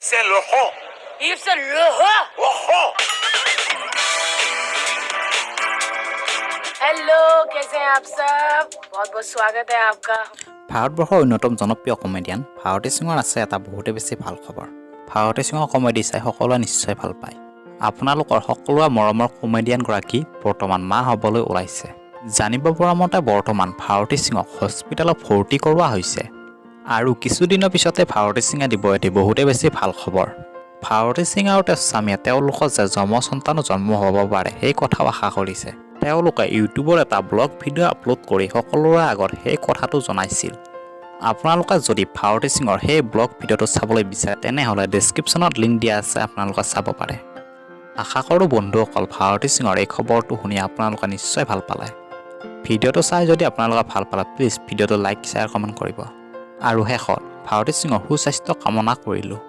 Saint Laurent. Yves Saint Laurent. Laurent. Hello, कैसे हैं आप सब? बहुत बहुत स्वागत है आपका। ভাৰতবৰ্ষৰ অন্যতম জনপ্ৰিয় কমেডিয়ান ভাৰতী সিঙৰ আছে এটা বহুতে বেছি ভাল খবৰ। ভাৰতী সিঙৰ কমেডি চাই সকলোৱে নিশ্চয় ভাল পায়। আপোনালোকৰ সকলোৰে মৰমৰ কমেডিয়ানগৰাকী বৰ্তমান মা হ'বলৈ ওলাইছে। জানিব পৰা মতে, বৰ্তমান ভাৰতী সিঙক হস্পিটেলত ভৰ্তি কৰোৱা হৈছে আৰু কিছুদিনৰ পিছতে ভাৰতী সিঙে দিব এটি বহুতে বেছি ভাল খবৰ। ভাৰতী সিং আৰু তেওঁৰ স্বামীয়ে তেওঁলোকৰ যে যমজ সন্তানো জন্ম হ'ব পাৰে, সেই কথাও আশা কৰিছে। তেওঁলোকে ইউটিউবৰ এটা ব্লগ ভিডিঅ' আপলোড কৰি সকলোৰে আগত সেই কথাটো জনাইছিল। আপোনালোকে যদি ভাৰতী সিঙৰ সেই ব্লগ ভিডিঅ'টো চাবলৈ বিচাৰে, তেনেহ'লে ডেছক্ৰিপশ্যনত লিংক দিয়া আছে, আপোনালোকে চাব পাৰে। আশা কৰোঁ বন্ধুসকল, ভাৰতী সিঙৰ এই খবৰটো শুনি আপোনালোকে নিশ্চয় ভাল পালে। ভিডিঅ'টো চাই যদি আপোনালোকে ভাল পালে, প্লিজ ভিডিঅ'টো লাইক, শ্বেয়াৰ, কমেণ্ট কৰিব আৰু শেষত ভাৰতী সিঙৰ সুস্বাস্থ্য কামনা কৰিলোঁ।